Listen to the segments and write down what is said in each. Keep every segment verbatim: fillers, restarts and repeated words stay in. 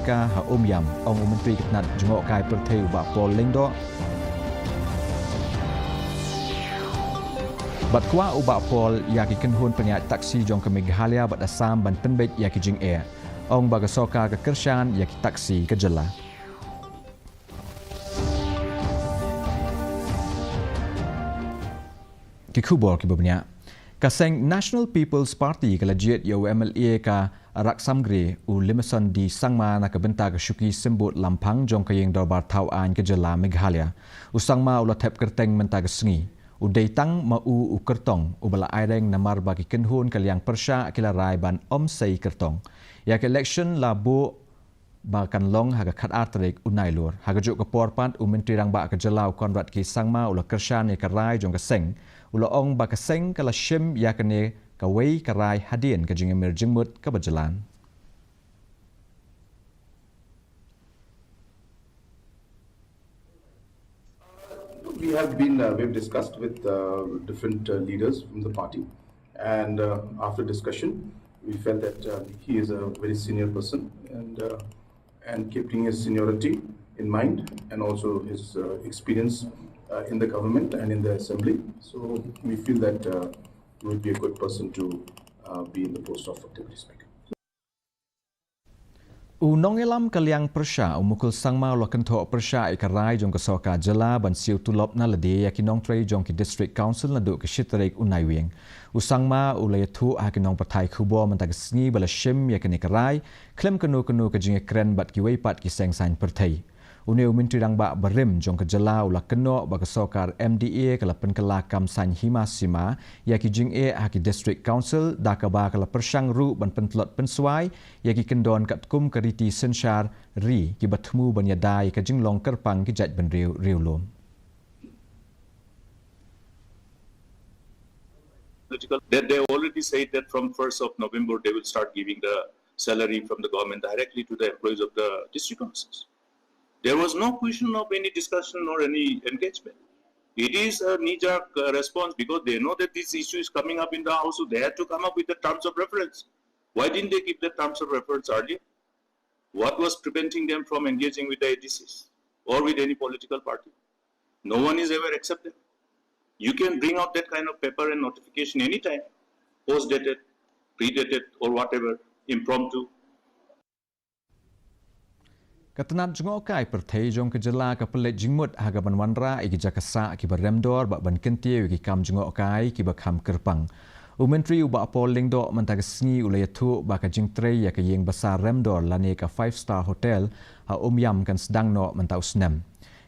Ka ha Umiam, ong u Myntri ka tnat jngohkai pyrthei u Bah Paul Lyngdoh. Bad kwah u Bah Paul ïa ki kynhun pynïaid taxi jong ka Meghalaya bad Assam ban pynbeit ïa ki jingeh. Ong ba ka sorkar ka kyrshan ïa ki taxi ka jylla. Ki khubor kiba bniah. Ka seng National People's Party ka la jied ïa u M L A ka Raksamgre u Limason D Sangma na ka bynta ka shuki symbud lamphang jong ka ïing dorbar thaw aiñ ka jylla Meghalaya. U Sangma u la thep kyrteng mynta ka sngi. U dei tang ma u u kyrtong uba la aireng namar ba ki kynhun ka liang pyrshah ki la rai ban ym sei kyrtong. Ïa ka election la buh ba kan long ha ka khatar tarik u Nailur. Ha kajuh ka por pat u Myntri Rangbah ka jylla u Conrad K Sangma u la kyrshan ïa ka rai jong ka seng. U la ong ba ka seng ka la shim ïa kane kawei ka rai hadien ka jingïamir jingmut kaba jlan. We have been, uh, we've discussed with, uh, different, uh, leaders from the party, and, uh, after discussion, we felt that, uh, he is a very senior person, and, uh, and keeping his seniority in mind, and also his, uh, experience, uh, in the government and in the assembly, so we feel that, uh, he would be a good person to, uh, be in the post of Deputy Speaker. U nongïalam ka liang pyrshah u Mukul Sangma u la kynthoh pyrshah ïa ka rai jong ka sorkar jylla ban siew tulop na lade ïa ki nongtrei jong ki District Council naduh ka shi tarik u Naiwieng. U Sangma u la ïathuh ha ki nongpathai khubor mynta ka sngi ba la shim ïa kane ka rai khlem kano kano ka jingïakren bad kiwei pat ki seng saiñ pyrthei. Une u Myntri Rangbah barim jong ka jylla u la kynnoh ba ka sorkar M D A ka la pynkylla kam saiñ hima sima ïa ki jingeh ha ki District Council da kaba ka la pyrshang ruh ban pyntlot pynswai ïa ki kyndon katkum ka riti synshar ri kiba thmu ban ïada ïa ka jinglong kyrpang ki jaitbynriew riewlum. Political, that they already said that from first of November they will start giving the salary from the government directly to the employees of the district councils. There was no question of any discussion or any engagement. It is a knee-jerk, uh, response because they know that this issue is coming up in the house, so they had to come up with the terms of reference. Why didn't they give the terms of reference earlier? What was preventing them from engaging with the A D Cs or with any political party? No one is aware except them. You can bring out that kind of paper and notification anytime, post-dated, pre-dated, or whatever, impromptu. Ka tnat jngohkai pyrthei jong ka jylla ka pynleit jingmut ha kaban wanrah ïa ki jaka sah kiba remdor bad ban kyntiew ïa ki kam jngohkai kiba kham kyrpang. U Myntri u Bah Paul Lyngdoh mynta ka sngi u la ïathuh ba ka jingtrei ïa ka ïing basa remdor lane ka five star hotel ha Umiam kan sdang noh mynta u snem.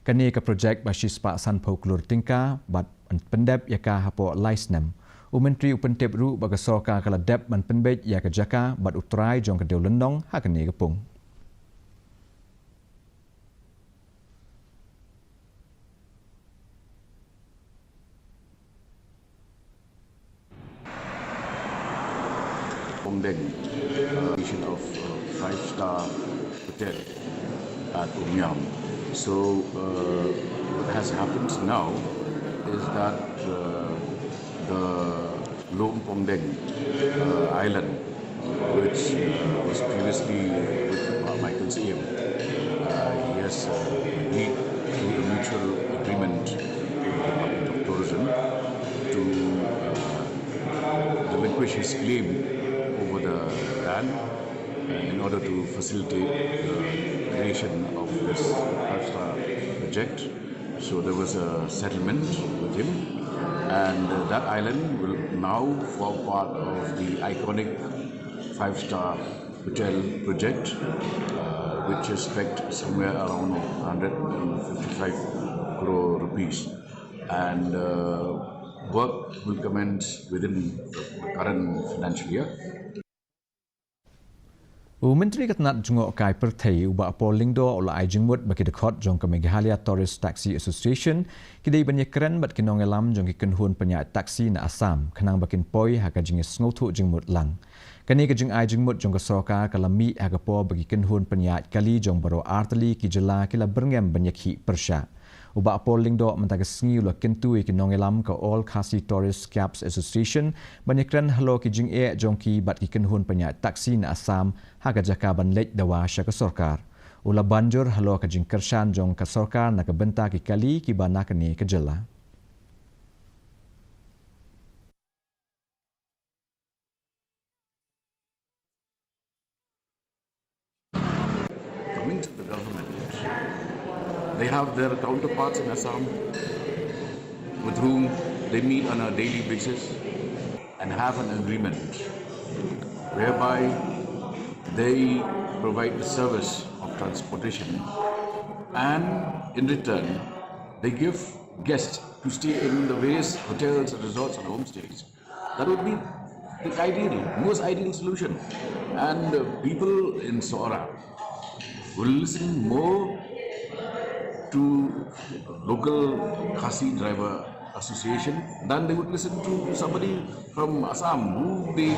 Kane ka projek ba shispah sanphew klur tyngka bad pyndep ïa ka hapoh lai snem. U Myntri u pyntip ruh ba ka sorkar ka la dep ban pynbeit ïa ka jaka bad u trai jong ka dewlynnong ha kane ka pung. Pongdeng, uh, location of, uh, five-star hotel at Umiam. So, uh, what has happened now is that, uh, the Lum Pongdeng, uh, island, which, uh, was previously with, uh, Michael's Aim, uh, he has, uh, agreed through the mutual agreement with the Department of Tourism to, uh, relinquish his claim over the land, uh, in order to facilitate the creation of this five-star project. So there was a settlement with him, and, uh, that island will now form part of the iconic five-star hotel project, uh, which is pegged somewhere around one hundred and fifty-five crore rupees. And, uh, work will commence within the current financial year. U Myntri ka tnat jngohkai pyrthei u Bah Paul Lyngdoh u la ai jingmut ba ki dkhot jong ka Meghalaya Tourist Taxi Association ki dei ban ïakren bad ki nongïalam jong ki kynhun pynïaid taxi na Assam khnang ba kin poi ha ka jingïasngewthuh jingmut lang. Kane ka jingai jingmut jong ka sorkar ka la mih ha ka por ba ki kynhun pynïaid kali jong baroh artylli ki jylla ki la byrngem ban ïakhih pyrshah. U Bah Paul Lyngdoh mynta ka sngi u la kyntu ïa ki nongïalam ka All Khasi Tourist Cabs Association ban ïakren halor ki jingeh jong ki bad ki kynhun pynïaid taxi na Assam ha ka jaka ban leit dawa sha ka sorkar. U la ban jur halor ka jingkyrshan jong ka sorkar na ka bynta ki kali kiba na kane ka jylla. Coming to the government, they have their counterparts in Assam with whom they meet on a daily basis and have an agreement whereby they provide the service of transportation, and in return, they give guests to stay in the various hotels, resorts, and homestays. That would be the ideal, most ideal solution. And uh, people in Sohra will listen more to local Khasi Driver Association than they would listen to somebody from Assam who they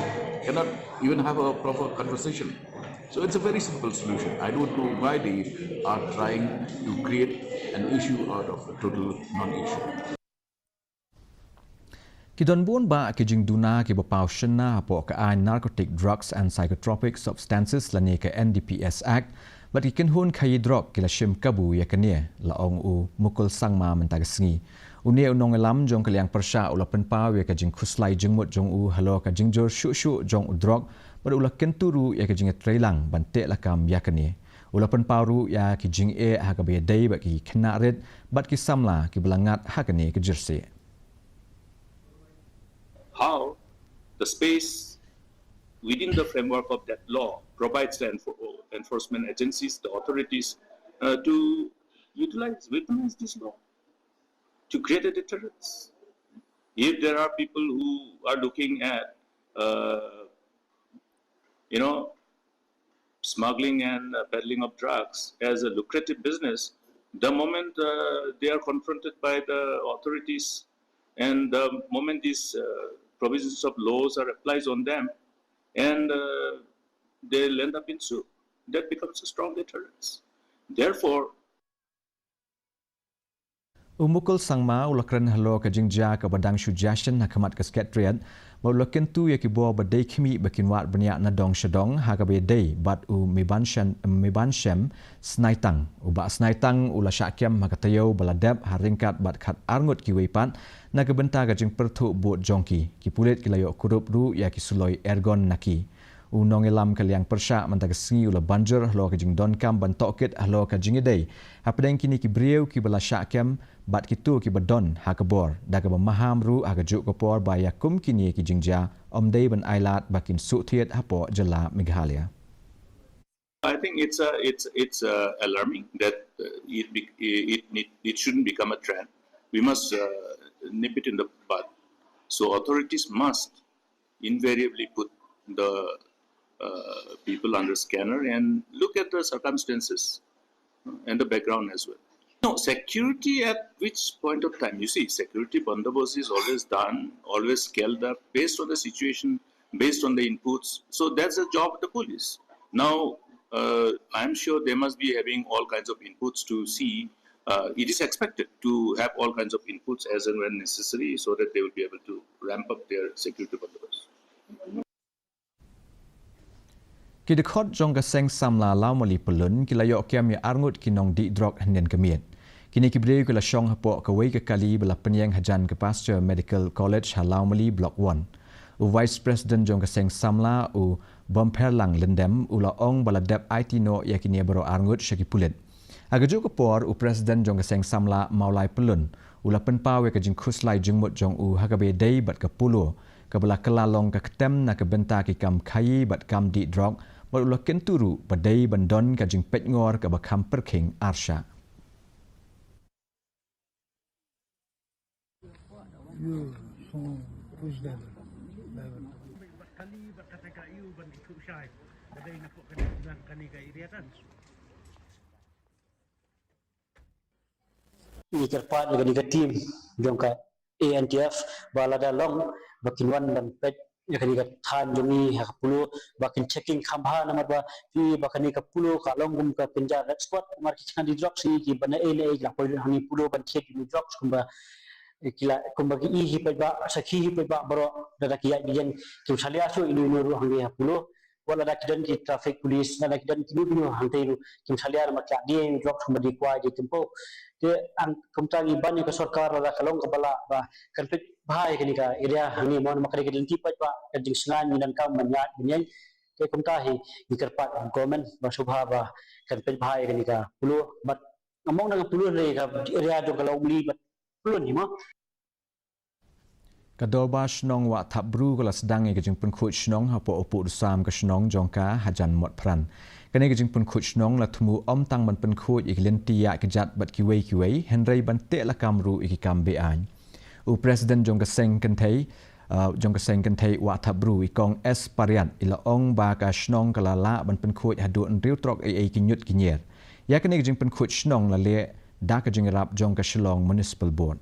cannot even have a proper conversation. So it's a very simple solution. I don't know why they are trying to create an issue out of a total non-issue. Ki don bun bah ki jingduna kiba paw shynna hapoh ka aiñ Narcotic Drugs and Psychotropic Substances lane ka N D P S Act, bad ki kynhun khaii drok ki la shim kabu ïa kane, la ong u Mukul Sangma mynta ka sngi. Une u nongïalam jong ka liang pyrshah u la pynpaw ïa ka jingkhuslai jingmut jong u halor ka jingjur shuh shuh jong u drok, bad u la kyntu ruh ïa ka jingïatreilang ban teh lakam ïa kane. U la pynpaw ruh ïa ki jingeh ha kaba ïadei bad ki khynnah rit bad ki samla kiba la ngat ha kane ka jyrsieh. How the space within the framework of that law provides the enfor- enforcement agencies, the authorities, uh, to utilize, weaponize this law to create a deterrence. If there are people who are looking at, uh, you know, smuggling and uh, peddling of drugs as a lucrative business, the moment uh, they are confronted by the authorities and the moment these uh, provisions of laws are applied on them and uh, they'll end up in soup, that becomes a strong deterrence. Therefore, U Mukul Sangma u la kren halor ka jingjia kaba dang shu jia shen ha khmat ka Secretariat, bad u la kyntu ïa ki bor ba dei khmih ba kin wad bniah na dong sha dong ha kaba ïadei bad u Mibanshem, Mibanshem Snaitang. U Bah Snaitang u la shah kem ha ka taïew ba la dep ha ryngkat bad khat arngut kiwei pat na ka bynta ka jingpyrthuh bud jong ki. Ki pulit ki la ïoh kurup ruh ïa ki suloi ergon na ki. U nongïalam ka liang pyrshah mynta ka sngi u la ban jur halor ka jingdonkam ban tohkit halor ka jingïadei hapdeng kine ki briew kiba la shah kem bad kito kiba don ha ka bor, da kaba maham ruh ha kajuh ka por ba ïa kum kine ki jingjia ym dei ban ailad ba kin suk thied hapoh jylla Meghalaya. I think it's a, it's it's uh, alarming that uh, it, be, it it it shouldn't become a trend. We must uh, nip it in the bud. So authorities must invariably put the uh, people under scanner and look at the circumstances and the background as well. No, security at which point of time? You see, security bandobast is always done, always scaled up based on the situation, based on the inputs. So that's the job of the police. Now, uh, I'm sure they must be having all kinds of inputs to see. Uh, it is expected to have all kinds of inputs as and when necessary so that they will be able to ramp up their security bandobast. Ki dkhot jong ka seng samla Lawmali Pyllun ki la ïoh kem ïa arngut ki nongdih drok hynnin ka miet. Kine ki briew ki la shong hapoh kawei ka kali ba la pynïeng hajan ka Pasteur Medical College ha Lawmali Block One. U Vice President jong ka seng samla u Bompherlang Lyndem u la ong ba la dep aiti noh ïa kine baroh arngut sha ki pulit. Ha kajuh ka por u President jong ka seng samla Mawlai Pyllun u la pynpaw ïa ka jingkhuslai jingmut jong u ha kaba ïadei bad ka POLO kaba la kylla long ka ktem na ka bynta ki kam khaii bad kam dih drok, bad u la kyntu ruh ba dei ban don ka jingpeitngor kaba kham pyrkhing arshah. Ngi kyrpad ïa kane ka team jong ka A N T F ba lada long ba kin wan ban peit ïa kane ka thaiñ jong ngi ha ka POLO ba kin checking kham bha namar ba phi ba kane ka POLO ka long kum ka kynja red squad namar ki jingdih drugs ki ba na ei na ei ki la poi lut hangne POLO ban check ïa ki drugs kumba ki la kumba ki i hi paidbah sakhi hi paidbah baroh lada ki ïaid ki ïeng kim salia shuh ino ino ruh hangne ha POLO. wat lada ki don ki traffic police, lada ki don kino kino hangtei ruh kim salia namar ki la die jop kumba die kwai die kynpoh. Te ang kumta ngi ban ïa ka sorkar lada ka long kaba lah ba kan peit bha ïa kane ka area hangne mo namar ka dei ka lynti paidbah, ka jingsngewbha ngi donkam ban ïaid ban ïeng. Te kumta hi ngi kyrpad ïa ka government ba sngewbha ba kan peit bha ïa kane ka polo bad nga mong na ka polo ne ka area jong ka Lawmli bad polo ni mo. Ka Dorbar Shnong Wah Thapbru ka la sdang ïa ka jingpynkhuid shnong hapoh u puh dusam ka shnong jong ka hajan Motphran. Kane ka jingpynkhuid shnong la thmu ym tang ban pynkhuid ïa ki lynti ïaid kjat bad kiwei kiwei, hynrei ban teh lakam ruh ïa ki kam be-aiñ. U President jong ka seng kynthei, uh, jong ka seng kynthei Wah Thapbru, i Kong S Pariat, i la ong ba ka shnong ka la lah ban pynkhuid haduh hynriew trok eiei ki ñiut ki ñier. Ïa kane ka jingpynkhuid shnong la leh da ka jingïarap jong ka Shillong Municipal Board.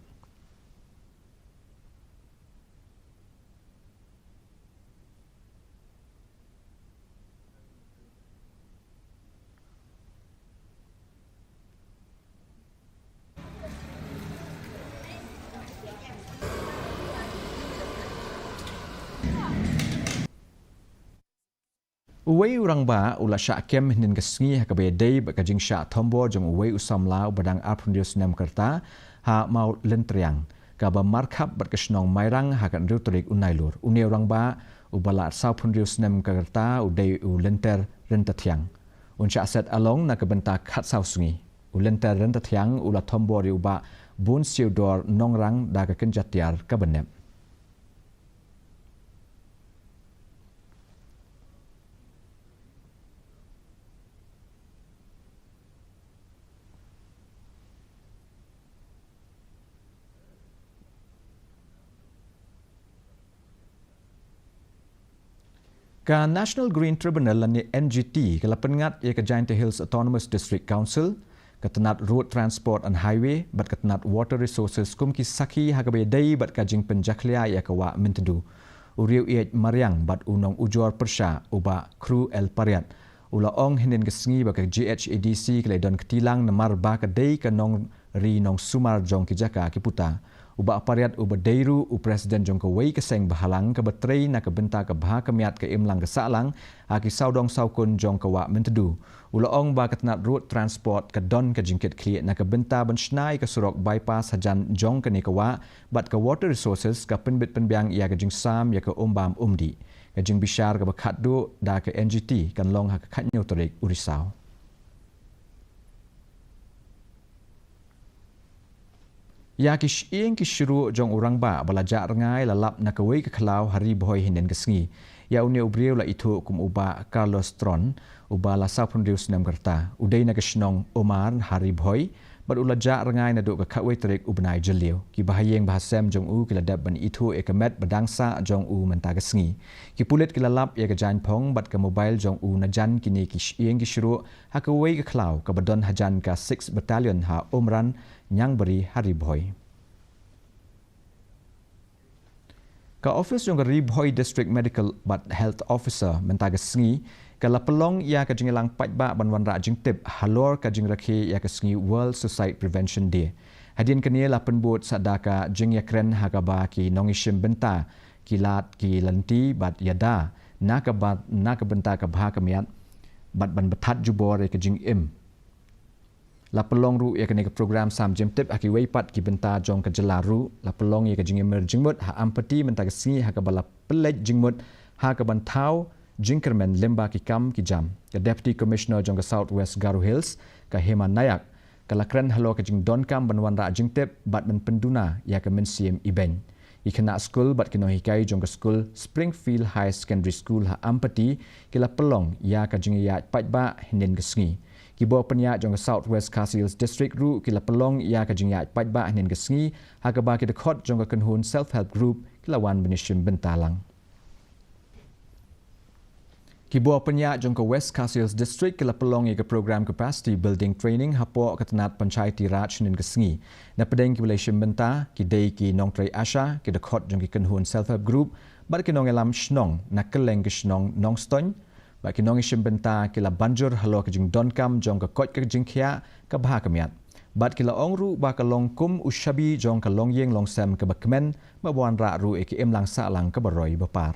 Uwei u rangbah u la shah kem hynnin ka sngi ha kaba ïadei bad ka jingshah thombor jong uwei u samla uba dang arphew hynriew snem ka rta ha Mawlyntriang, kaba markhap bad ka shnong Mairang ha ka hynriew tarik u Nailur. Une u rangbah uba la arphew hynriew snem ka rta u dei u Lynter Ryntathiang. Un shah set along na ka bynta khatsaw sngi. U Lynter Ryntathiang u la thombor ïa u Bah Bun Siewdor Nongrang da ka kynja tiar kaba nep. Ka National Green Tribunal lane N G T ka la pynngat ïa ka Jaintia Hills Autonomous District Council, ka tnat Road Transport and Highway bad ka tnat Water Resources kum ki sakhi ha kaba ïadei bad ka jingpynjakhlia ïa ka wah Myntdu. U riew ïeit mariang bad u nongujor pyrshah u Bah Kru L Pariat u la ong hynnin ka sngi ba ka G H A D C ka la don kti lang namar ba ka dei ka nongri nongsumar jong ki jaka ki puta. U Bah Pariat uba dei ruh u president jong kawei ka seng bhalang kaba trei na ka bynta ka bha ka miat ka imlang ka sahlang ha ki sawdong sawkun jong ka wah Myntdu u la ong ba ka tnat Road Transport ka don ka jingkitkhlieh na ka bynta ban shna ïa ka surok bypass hajan jong kane ka wah bad ka Water Resources ka pynbit pynbiang ïa ka jingsam ïa ka um bam um dih. Ka jingbishar kaba khatduh da ka N G T kan long ha ka khathynñiew tarik u Risaw. Ïa ki shyieng ki shruh jong u rangbah ba la jah rngai la lap na kawei ka khlaw ha Ri Bhoi hynnin ka sngi. Ïa une u briew la ithuh kum u Bah Carlos Tron, uba la sawphew hynriew snem ka rta. U dei na ka shnong Umar ha Ri Bhoi bad u la jah rngai naduh ka khatwei tarik u bnai Jylliew. Ki bahaïing bahasem jong u ki la dep ban ithuh ïa ka met ba dang sah jong u mynta ka sngi. Ki pulit ki la lap ïa ka jaiñphong bad ka mobile jong u najan kine ki shyieng ki shruh ha kawei ka khlaw kaba don hajan ka Sixth Battalion ha Umran, Ñiangbri ha Ri Bhoi. Ka office jong ka Ri Bhoi District Medical bad Health Officer mynta ka sngi ka la pynlong ïa ka jingïalang paidbah ban wanrah jingtip halor ka jingrakhe ïa ka sngi World Suicide Prevention Day. Hadien kane la pynbud sa da ka jingïakren ha kaba ki nongïashim bynta ki lad ki lynti bad ïada na ka ba, na ka bynta ka bha ka miat bad ban bthat jubor ïa ka jingim. La pynlong ruh ïa kane ka program sam jingtip ha kiwei pat ki bynta jong ka jylla ruh. La pynlong ïa ka jingïamir jingmut ha Ampati mynta ka sngi ha kaba la pynleit jingmut ha ka ban thaw jingkyrmen lyngba ki kam ki jam. Ka Deputy Commissioner jong ka South West Garo Hills, ka Hema Nayak, ka la kren halor ka jingdonkam ban wanrah jingtip bad ban pynduna ïa ka mynsiem ibeiñ. Ki khynnah skul bad ki nonghikai jong ka skul Springfield Higher Secondary School ha Ampati ki la pynlong ïa ka jingïaid paidbah hynnin ka sngi. Ki bor pynïaid jong ka South West Khasi Hills District ruh ki la pynlong ïa ka jingïaid paidbah hynnin ka sngi ha kaba ki dkhot jong ka kynhun Self Help Group ki la wan ban ïashim bynta lang. Ki bor pynïaid jong ka West Khasi Hills District ki la pynlong ïa ka program Capacity Building Training hapoh ka tnat Panchayati Raj hynnin ka sngi. Na pdeng kiba la ïashim bynta ki dei ki nongtrei ASHA, ki dkhot jong ki kynhun Self Help Group bad ki nongïalam shnong na kylleng ka shnong Nongstoiñ. Bad ki nongïashim bynta ki la ban jur halor ka jingdonkam jong ka koit ka jingkhiah ka bha ka miat. Bad ki la ong ruh ba ka long kum u shabi jong ka longïing longsem kaba kmen bad ba wanrah ruh ïa ka imlang sahlang kaba roi ba par.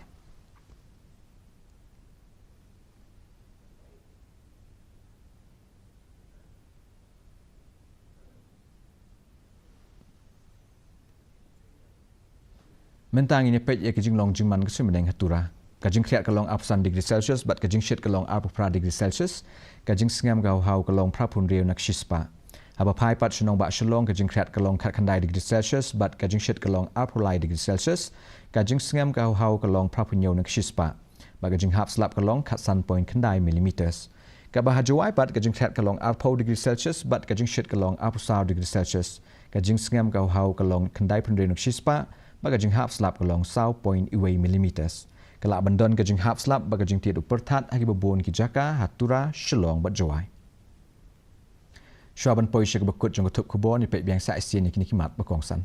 Mynta ngin ïa peit ïa ka jinglong jingman ka suiñ bneng ha Tura. Ka jingkhriat ka long arphew san degree Celsius bad ka jingshit ka long arphew phra degree Celsius. Ka jingsngem ka hawhaw ka long phraphew hynriew na ka shispah. Haba phai pat sha nongbah Shillong, ka jingkhriat ka long khatkhyndai degree Celsius bad ka jingshit ka long arphew lai degree Celsius. Ka jingsngem ka hawhaw ka long phraphew hynñiew na ka shispah. Bad ka jinghap slap ka long khatsan point khyndai millimeters. Kaba ha Jowai pat, ka jingkhriat ka long arphew degree Celsius bad ka jingshit ka long arphew saw degree Celsius. Ka jingsngem ka hawhaw ka long khyndaiphew hynriew na ka shispah bad ka jinghap slap ka long saw point wei millimeters. Ka lah ban don ka jinghap slap bad ka jingtied u pyrthat ha kiba bun ki jaka ha Tura, Shillong bad Jowai. Shuwa ban poi sha kaba kut jong ka thup khubor, ngin peit biang sa shisien ïa kine ki mat ba kongsan.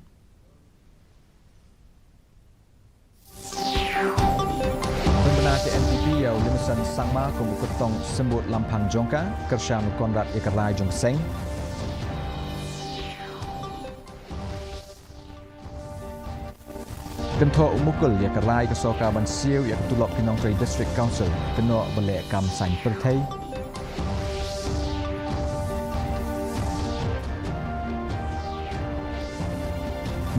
Pynbna ka N P P ïa u Limison Sangma kum u kyrtong symbud lamphang jong ka, kyrshan u Conrad ïa ka rai jong ka seng. Kynthoh u Mukul ïa ka rai ka sorkar ban siew ïa ka tulop ki nongtrei District Council, kynnoh ba leh kam saiñ pyrthei.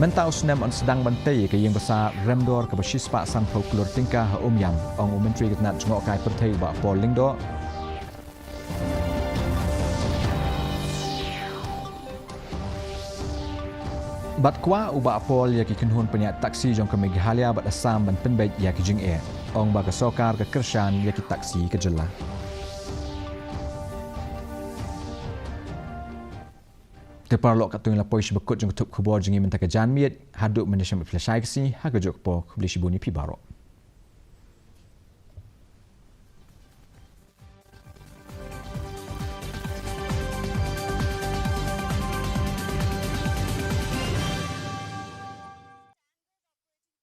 Mynta u snem yn sdang ban tei ïa ka ïing basa Remdor kaba shispah sanphew klur tyngka ha Umiam, ong u Myntri ka tnat jngohkai pyrthei u Bah Paul Lyngdoh. Bad kwah u Bah Paul ïa ki kynhun pynïaid taxi jong ka Meghalaya bad Assam ban pynbeit ïa ki jingeh. Ong ba ka sorkar ka kyrshan ïa ki taxi ka jylla. Te paralok, katto ngi la poi sha ba kut jong ka thup khubor jong ngi mynta ka janmiet, haduh mynne sha miet phi la shai ka sngi, ha kajuh ka por khublei shibun ïa phi baroh.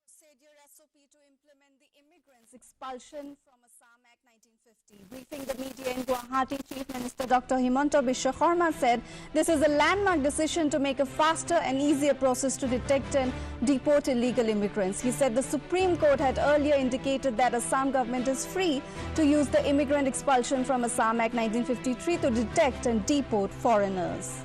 Procedure S O P to implement the Immigrants Expulsion from Assam Act nineteen fifty. Briefing the media in Guwahati, Chief Minister Doctor Himanta Biswa Sarma said this is a landmark decision to make a faster and easier process to detect and deport illegal immigrants. He said the Supreme Court had earlier indicated that Assam government is free to use the Immigrant Expulsion from Assam Act nineteen fifty-three to detect and deport foreigners.